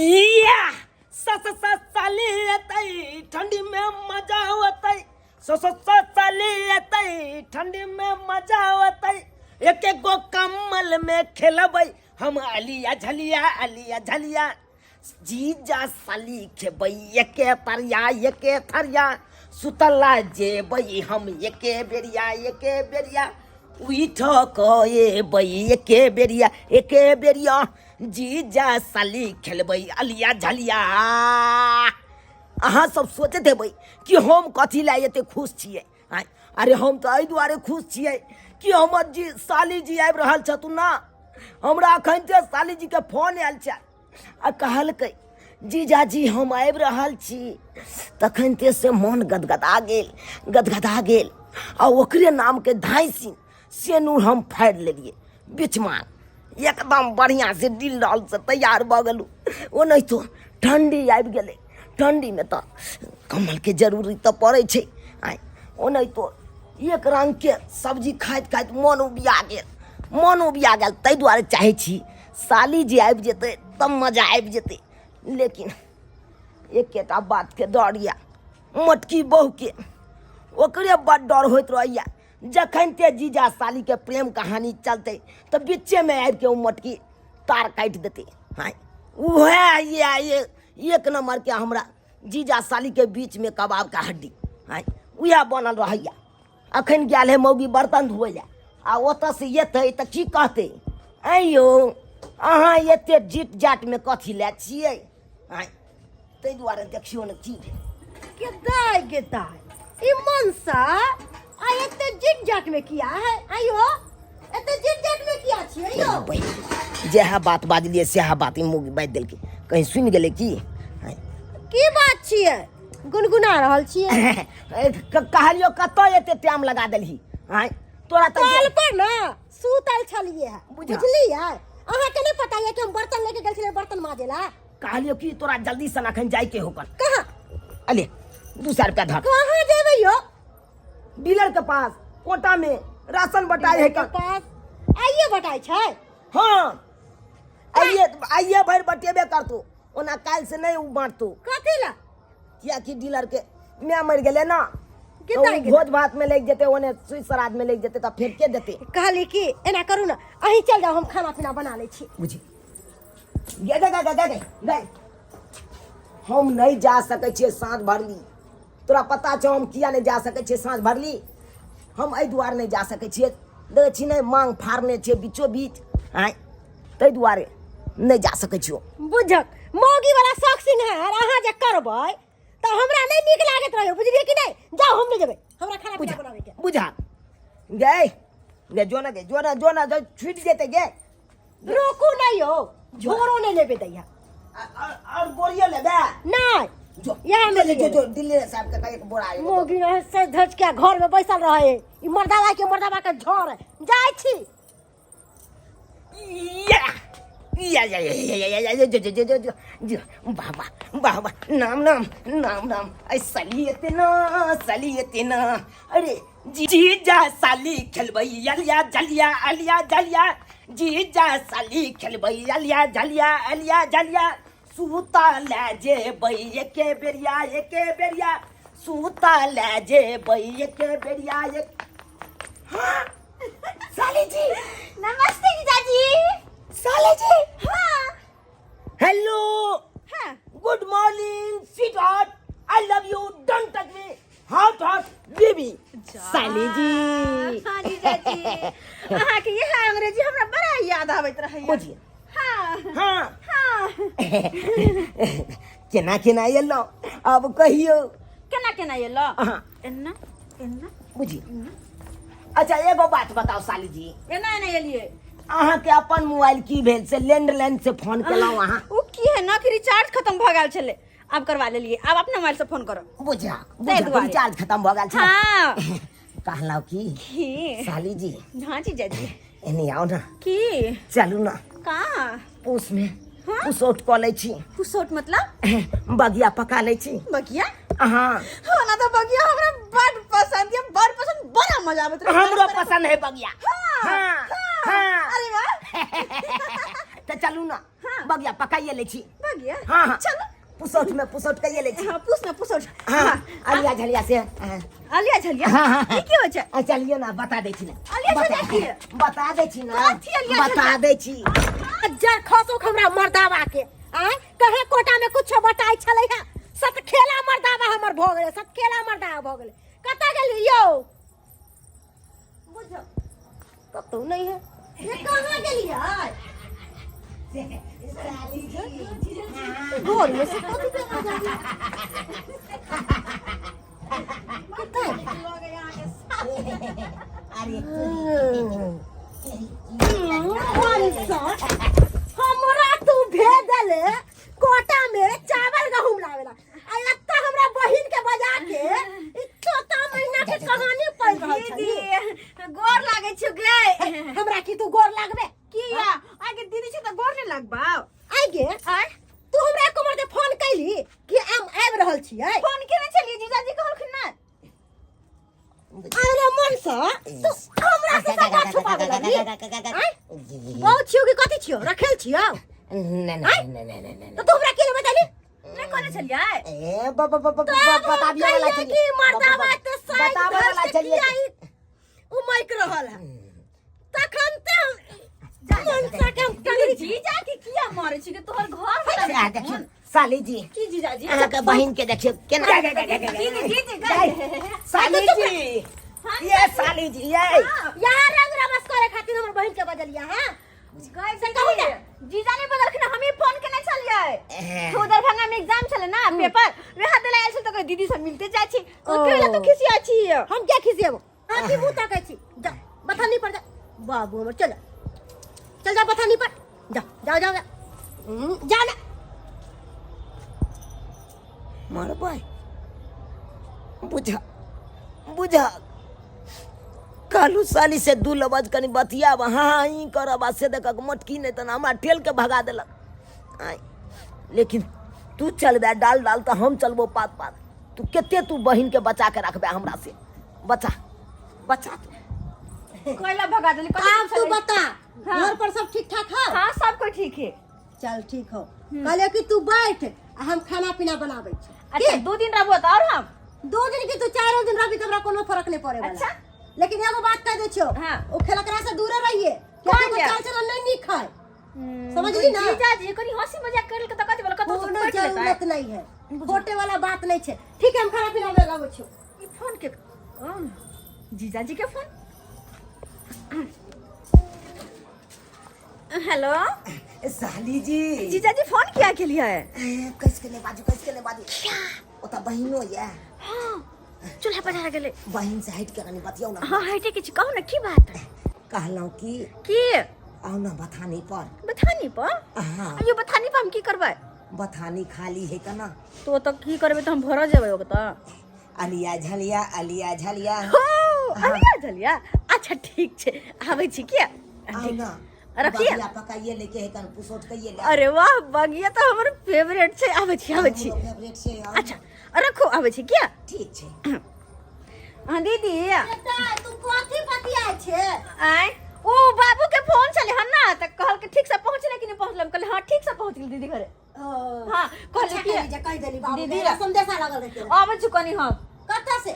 या स स स साली एतै ठंडी में मजा होतै। स स स साली एतै ठंडी में मजा होतै। एक एक गो कम्बल में खेलबै हम अलिया झलिया अलिया झलिया। जीजा साली खेबै एके तरिया एके थरिया। सुतला जेबै हम एके बेरिया एके बेरिया। उठ कऽ एबै एके बेरिया एके बेरिया। जीजा साली खेलबै अलिया झलिया। अहाँ सब सोचैत हेबै कि हम कथी लए एते खुश छियै। आँय, अरे हम तऽ एहि दुआरे खुश छियै कि हमर जी साली जी आबि रहल छथुन ना। हमरा अखन जे साली जी के फोन आयल छै आ कहलकै जीजाजी हम आबि रहल छी, तखन ते से मन गदगदा गेल गदगदा गेल आ ओकरे नामके धाँसि सेनूर हम फाड़ि लेलियै बिचमा एकदम बढ़िआँ से दिल डाल से तैयार भऽ गेलहुँ। ओनाहितो ठण्डी आबि गेलै, ठण्डीमे तऽ कम्बलके जरूरी तऽ पड़ै छै। आँय ओनाहितो एक रङ्गके सब्जी खाइत खाइत मन उबिया गेल मन उबिया गेल। ताहि दुआरे चाहै छी साली जे आबि जेतै तब मजा आबि जेतै। लेकिन एकेटा बातके डर यऽ मोटकी बहुके, ओकरे बड डर होइत रहैए। जखन ते जीजा सालीके प्रेम कहानी चलतै तऽ बीचेमे आबिके ओ मोटकी तार काटि देतै। हाँ उएह ये एक नम्बरके हमरा जीजा सालीके बीचमे कबाबके हड्डी। हाँ उएह बनल रहैए। अखन गेल है मौगी बर्तन धोए लए आ ओतऽसँ एतै तऽ की कहतै, ऐं यौ अहाँ एते जीत जाटमे कथी लए छियै? आँय ताहि दुआरे देखियौ ने की भेल। के दाय गे दाय, ई मनसा आ एते जीत जाट में किया है? आइयो एते जीत जाट में किया छियै यौ? बहिन जएह बात बाजलियै सएह बात ई मौगी बाजि देलकै, कहीं सुनि गेलै की? आँय। की बात छियै गुनगुना रहल छियै? कहलियौ कतऽ एते टाइम लगा देलही? आँय तोरा तऽ कल पर ना सुतल छलियै है, बुझलियै? अहाँके नहि पता यऽ कि हम बर्तन लेके गेल छलियै बर्तन माजे ला? कहलियौ कि तोरा जल्दी सन अखन जाइके होकर। कहाँ? अले 200 रुपया धर। कहाँ जेबै यौ? डीलर के पास कोटा में राशन बटाई है। के पास आइए बटाई छै? हाँ आइए आइए भरि बटेबे करतो, ओना काल्हि से नहीं उ बांटतो। कथी ला? कियाकि डीलर के माय मरि गेलै ना, के तऽ उ दाइ गेलै? भोज भात में लागि जेतै, ओने सुइ श्राद्ध में लागि जेतै, तऽ फेर के देतै? कहली कि एना करू ना, अहीं चल जाओ, हम खाना पीना बना लै छी। बुझी गे गे गे गे गे गे, हम नहीं जा सकै छियै साँझ भरली। तोरा पता छौ हम किया नहीं जा सकै छियै साँझ भरली? हम एहि दुआरे नहीं जा सकै छियै, देखै छी नहि मांग फाड़ने छियै बीचो बीच, आँय ताहि दुआरे नहीं जा सकै छियौ। बुझक मौगी वाला शौक सिंहार अहाँ जे करबै तऽ हमरा नहि नीक लागैत रहै, बुझलियै कि नहि? जाउ, हम नहि जेबै, हमरा खाना पीना बनाबै के। बुझा गे गे जो ना गे जो ना जो ना, जो छूटि जेतै गे। रोकू नहीं हो, झोरो नहीं लेबे दैया। और बोरियो लेबे? नहीं। जो इएह में जो जो जो दिल्ली साहब के एक बोरा एगो। मोगी रहे से धज के घर में बैसल रहे, ई मर्दावा के मर्दावा के झोर जाय छी। या या या या या या या जो जो जो जो जो जो वाह वाह वाह वाह, नाम नाम नाम नाम, ऐ साली एते ना साली एते ना, अरे जीजा साली खेलबै अलिया जलिया अलिया जलिया, जीजा साली खेलबै अलिया जलिया अलिया जलिया, सुता लए जेबै एके बेरिया एके बेरिया, सुता लए जेबै एके बेरिया एक। हाँ साली जी नमस्ते जीजाजी। साली जी हाँ हेलो। हाँ good morning sweetheart, I love you, don't touch me, hot hot baby. साली जी। हाँ जीजाजी, अहाँके इएह अंग्रेजी हमरा बड़ा याद आबैत रहैया। बुझिए। हाँ। हाँ। हाँ। केना केना एलहुँ अब कहियो? केना केना एलहुँ? हाँ। एना एना। बुझिए। अच्छा एगो बात बताओ साली जी। एना एना एलिए। अहाँके अपन मोबाइल की भेल से लैंडलाइन से फोन केलहुँ अहाँ? ओ की है ना कि रिचार्ज खत्म भऽ गेल छलै, आब करवा लेलिए, आब अपना मोबाइल से फोन करो। बुझा ताहि बुझा दुआरे। रिचार्ज खत्म भऽ गेल छै। हाँ। कहलहुँ की की? साली जी। हाँ जीजाजी। एने आउ ना। की? चलू ना। कहाँ? पूस में। हाँ? पुसौट कऽ लै छी। पुसौट मतलब? बगिया पका लै छी। बगिया? हाँ। हाँ ना, तो बगिया हमरा बड़ पसंद है, बड़ पसंद, बड़ा मजा आबैत रहे। हमरो पसंद है बगिया। हाँ, हाँ, हाँ। हाँ। अरे वाह। तो चलू ना। हाँ। बगिया पकाइए लै छी। बगिया? हाँ हाँ। चलो। पुसौठ में पुसौठ कइए लै छी। हाँ, पूछ ना पूछ। हाँ, अलिया झलिया से, हाँ। अलिया झलिया? हाँ, हाँ, हाँ। ई की होइ छै? आ, चलिए ना, बता दै छी ना। अलिया झलिया की? बता दै छी ना। कथी अलिया बता झलिया? दै छी। जर खसो हमरा मर्दावा के आय कहे कोटा में कुछ बटाई छलै है। सतखेला मर्दावा हमर भ गेलै, सतखेला मर्दावा भ गेलै। कतऽ गेली यौ? बुझो कतौ नहीं है। ये कहाँ गेलियै? घर में से कथी के आवाज आबि? कतऽ? अरे हमरा तू भेजले कोटा में चावल गहूम लावेला, आ एत्ता हमरा बहिन के बजा के ई तोता महीना के कहानी पढ़ रहल छली। दीदी, गोर लागै छियौ गे। हमरा की तू गोर लागबे? किया आगे दीदी छै तऽ गोर नहि लागबाउ? आइ गे, आँय? तू हमरा एको बेर फोन कैली कि हम आबि रहल छियै? फोन केने छलियै, जीजाजी कहलखिन नहि। अरे मनसा, तू हमरा से सबटा छुपावे लगली? आँय? बहु छियौ कि कथी छियौ? रखेल छियौ? नहीं नहीं नहीं नहीं नहीं। तऽ तू हमरा की बतेली? नहि कहने छलियै। ए बताबिए वाला कहिया चलिए। कि मर्दावा ते साइड बताबे वाला धर से चलिए। किया ई उमैक रहल है, तखन ते हम मनसा के हम टंगरी। जीजा के किया मारै छी के? तोहर घर वाला आ, देखियौ साली जी। की जीजाजी? अहाँके बहिन के देखियौ केना। दीदी, दीदी गए। साली जी, ये साली जी, ये यहाँ रंग रमस करे खातिर हमर बहिन के बजलिया? हां गए से कहू ने, जीजा नहीं बदलखिन, हम ही फोन केने छलियै। तो दरभंगा में एग्जाम छले ना, पेपर वएह देला आयल छल, तऽ दीदी सब मिलते जाइ छी तो केला तो खिसिया छी। हम क्या खिसिएबो? हाँ, की मुंह ताकै छी? जा बथानी पर जा बाबू हमर, चल जा, चल जा बथानी पर जा, जाओ जाओ जा। जा ना। मरबै बुझा बुझा। कहलू साली से दू लबज कनि बतियाब, हाँ हाँ ई करब, आ से देखक मोटकी नहि तऽ हमरा ठेल के भगा देलक। आँय, लेकिन तू चलबे डाल डाल तऽ हम चलबो पात पात। तू कते तू बहिन के बचा के रखबे हमरा से? बचा बचा तू। कोयला भगा देली कथी आब तू छलै? बता। हाँ। घर पर सब ठीक ठाक है? हाँ, सब कोई ठीक है। चल ठीक हो। कहले कि तू बैठ आ हम खाना पीना बनाबै छी। अच्छा, 2 दिन रहबो तऽ और हम 2 दिन की, तू 4 दिन रहबी तऽ हमरा कोनो फर्क नहीं पड़े वाला। अच्छा। लेकिन एगो बात कह दै छियौ। हाँ। ओ खेलकरा से दूरे रहिए। कौन कियाकि ओकर या? चाल चलन नहीं नीक है, समझली ना? जीजाजी कनी हंसी मजाक करल के तऽ कथी बोल कतौ कोनो जरूरत नहीं है, खोटे वाला बात नहीं छै। ठीक है, हम खाना पीना बनाबै छियौ। ई फोन के जीजाजी के फोन। हेलो। साली जी। जीजाजी, फोन किया के लिए? ए, कैस के नहीं बाजू, कैस के नहीं बाजू। ओतऽ बहिनो ये। हाँ, चूल्हा पजार गेलै। बहिन से हटि के कनि बतियौ ना। हाँ, हटे के छी, कहू ना, की बात? कहलहुँ कि की? आउ ना बथानी पर। बथानी पर? हाँ। अयो, बथानी पर हम की करबै? बथानी खाली है कना। तो ओतऽ की करबै तऽ हम भरऽ जेबै ओतऽ। अलिया झलिया, अलिया झलिया। हो, अलिया झलिया। अच्छा, ठीक छै, आबै छी। किया? आउ ना। रखिए। बगिया पकाइए लेके है कन, पुसोट कइए ले। अरे वाह, बगिया तऽ हमर फेवरेट छै। आबै छी, आबै छी। हमरो फेवरेट छै, आउ। अच्छा, रखू, आबै छी। किया? ठीक छै। हाँ दीदी। बेटा, तू कथी बतियाइ छै? आय, ओ बाबू के फोन छले हन ना, तऽ कहलकै ठीक से पहुँचले कि नहि पहुँचले। हम कहले हाँ, ठीक से पहुँच गेल दीदी घरे। हाँ, कहले अच्छा। कि कहली जे कहि देली बाबू दीदी के, संदेशा लगल रहते। आबै छी कनी हम। कतऽ से?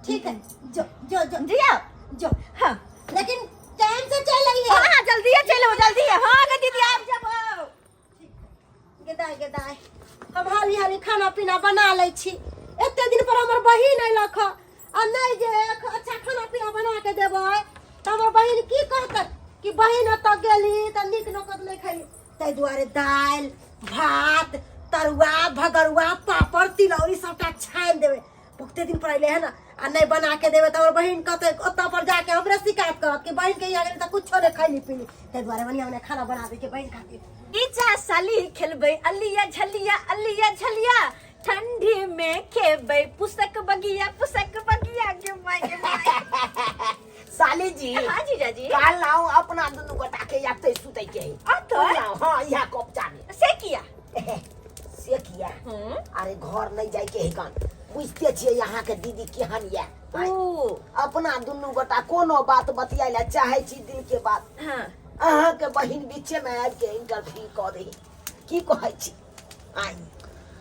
ठीक है, जो जो जो। जी आओ। जो। हाँ। लेकिन टाइम से चल लगी हाँ हाँ, जल्दी चलो, जल्दी। हाँ गे दीदी, आब जब गेदाय गेदाय, हम हाली हाली खाना पीना बना लै छी। एते दिन पर हमर बहिन अयलक हँ, आ नहि जे अच्छा खाना पीना बना के देबै तऽ हमर बहिन की कहतै कि बहिन ओतऽ गेली तऽ नीक नोकत नहि खैली। ताहि दुआरे दालि भात तरुआ भगरुआ पापड़ तिलौरी सबटा छानि देबै। बहुते दिन पर अयलै है ना, आ नहि बना के देबै तऽ हमर बहिन कहतै, ओतऽ पर जाके हमरे शिकायत करत कि बहिन के यहाँ गेली तऽ कुछो नहि खैली पीली। ताहि दुआरे बढ़िआँ बढ़िआँ खाना बना दै छियै बहिन खातिर। जीजा साली खेलबै अलिया झलिया, अलिया झलिया, ठंडी में खेबै पुसक बगिया, पुसक बगिया के माय के माय। साली जी। हाँ जीजाजी। काल लाओ, अपना दुनू गोटा के एतै सुतै के है। अतै? लाओ, हाँ, इहा कपचा में। से किया? से किया? अरे घर नहीं जाय के है कन, बुझते छियै यहाँ के दीदी केहन ये। ओ। अपना दुनू गोटा कोनो बात बतियाय ला चाहे छी, दिल के बात। हाँ। अहाँके बहिन बीचेमे आबि के इंटरव्यू कऽ दही की कहै छी आइ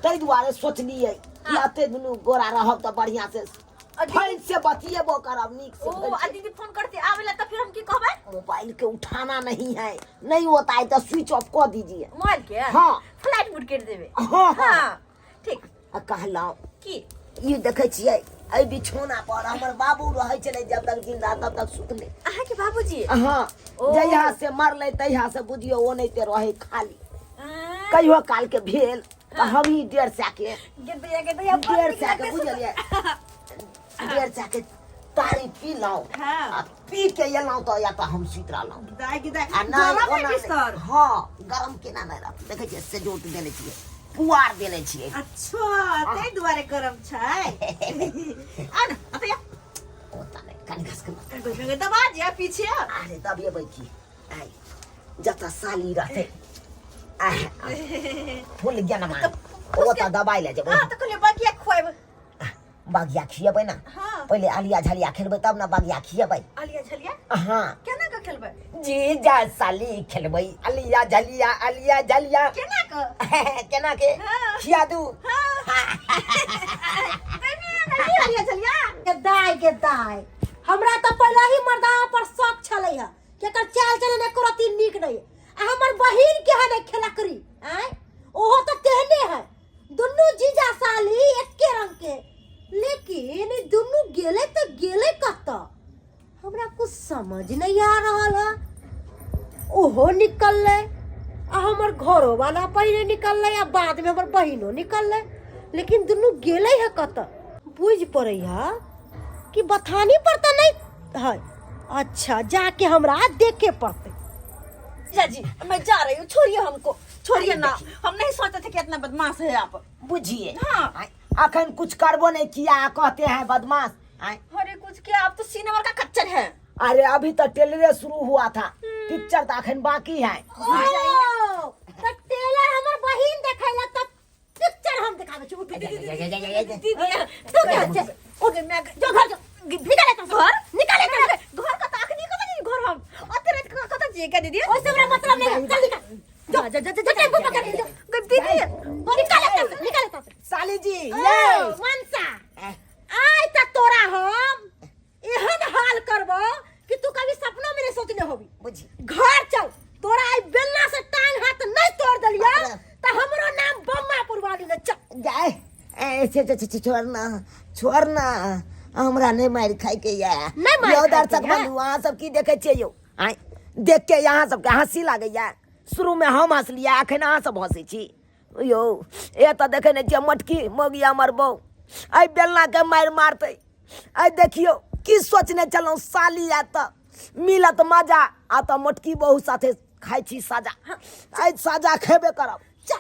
ताहि दुआरे सोचलियै कि एते दुनू गोरा रहब तऽ बढ़िआँ से फैल से बतियेबो करब नीक से ओ फैल आ से। दीदी फोन करते आवे ला तो फिर हम की कहबै मोबाइल के उठाना नहीं है नहीं होता है तो स्विच ऑफ कर दीजिए मोबाइल के हाँ। फ्लाइट मोड कर देबे हाँ हाँ हाँ ठीक आ कहलहुँ की ई देखै छियै एहि बिछौना पर हमर बाबू रहै छलै जब तक जिंदा तब तक सुतले अहाँ के बाबूजी हाँ ओ। जहिया से मरलै तहिया से बुझियौ ओनाहिते रहै खाली आ, कहियो काल के भेल तऽ हमही 150 के गेदैया गेदैया बड़ डेढ़ नीक सए के लगै बुझलियै 150 के तारी पीलहुँ हाँ। आ पी के एलहुँ तऽ या तऽ हम सुति रहलहुँ दाइ गिदाइ आ नहि गरम है ओना नहि। बिस्तर हँ गरम केना नहि रहत देखै छियै सेजोट देने छियै पुआर देने छियै अच्छा ताहि दुआरे गरम छै आ ने अतया ओतऽ नहि कनि घस के दबा जे पीछे अरे दबेबै की आइ जतऽ साली रहतै आह, फूल गेनमा ओतऽ दबाइ लए जेबै हाँ तो कहलिए बगिया खुआब बगिया खिएबै ने हाँ पहिले आलिया झलिया खेलबै तब ने बगिया खिएबै आलिया झलिया हाँ केना के खेलबै जीजा साली खेलबै आलिया झलिया आलिया झलिया केना के केना के हाँ। खिया दू हाँ आलिया झलिया के दाय के दाय हमरा तऽ पहिले ही मर्दाना पर शक छलै है कि एकर चाल चलन एको रत्ती नीक नहीं आ हमर बहिन के है नहीं खेलकरी आय ओहो तऽ तेहने है दुनू जीजा साली एके रंग के लेकिन ई दुनू गेले तऽ गेले कतऽ हमरा कुछ समझ नहीं आ रहल है ओहो निकललै आ हमर घरो वाला पहिले निकललै आ बाद में हमर बहिनो निकललै लेकिन दुनू गेलै है कतऽ बुझि पड़ै है कि बथानी पर तऽ नहीं है अच्छा जाके हमरा देखे पड़तै जीजा जी मैं जा रही हूँ छोड़िए हमको छोड़िए ना हम नहीं सोचते थे कि इतना बदमाश है आप बुझिए हाँ। आय, अखन कुछ करबो नहीं किया आ कहते हैं बदमाश आय, अरे कुछ क्या आप तो सिनेमा का कच्चर है अरे अभी तो टेलरे शुरू हुआ था पिक्चर तो अखन बाकी है ओ, तऽ टेलर हमर बहिन देखैला तऽ पिक्चर हम देखाबै छी उठू दीदी तू क्या छै ओके मैं जो घर जो निकाले एतऽ से। घर निकाले एतऽ से। घर का ताकनी कत नहीं घर हम अते रात का कत जे का दीदी ओहिसे हमरा मतलब नहीं है। चल निकाल जा जा जा जा टेम्पू पकड़ के जो दीदी निकाले एतऽ से, निकाले एतऽ से। साली जी ओ, ये मनसा आइ तऽ तोरा हम एहन हाल करबो कि तू कभी सपनो में नहीं सोचने होबी बुझी घर चल तोरा आई बेलना से टांग हाथ नहीं तोड़ देलिया बाप रे। त हमरो नाम बम्मा पुरवाली ने चल जाय ए छे छे छे छोड़ ना छोड़ ना हमरा नहीं मार खाए के या नहीं मारि यौ खाइके दर्शक या। बंधु अहाँ सब की देखै छियै यौ आँय देख के अहाँ सबके हंसी लागैया शुरू में हम हंसलियै अखन अहाँ सब हंसै छी यौ ए तऽ देखै नहि छियै मटकी मौगिया मरबौ एहि बेलनाके मारि मारतै आइ देखियौ की सोचने छलहुँ साली आयत तऽ मिलत मजा आ तऽ मोटकी बहू साथे खाइ छी सजा आइ सजा खेबे करब चल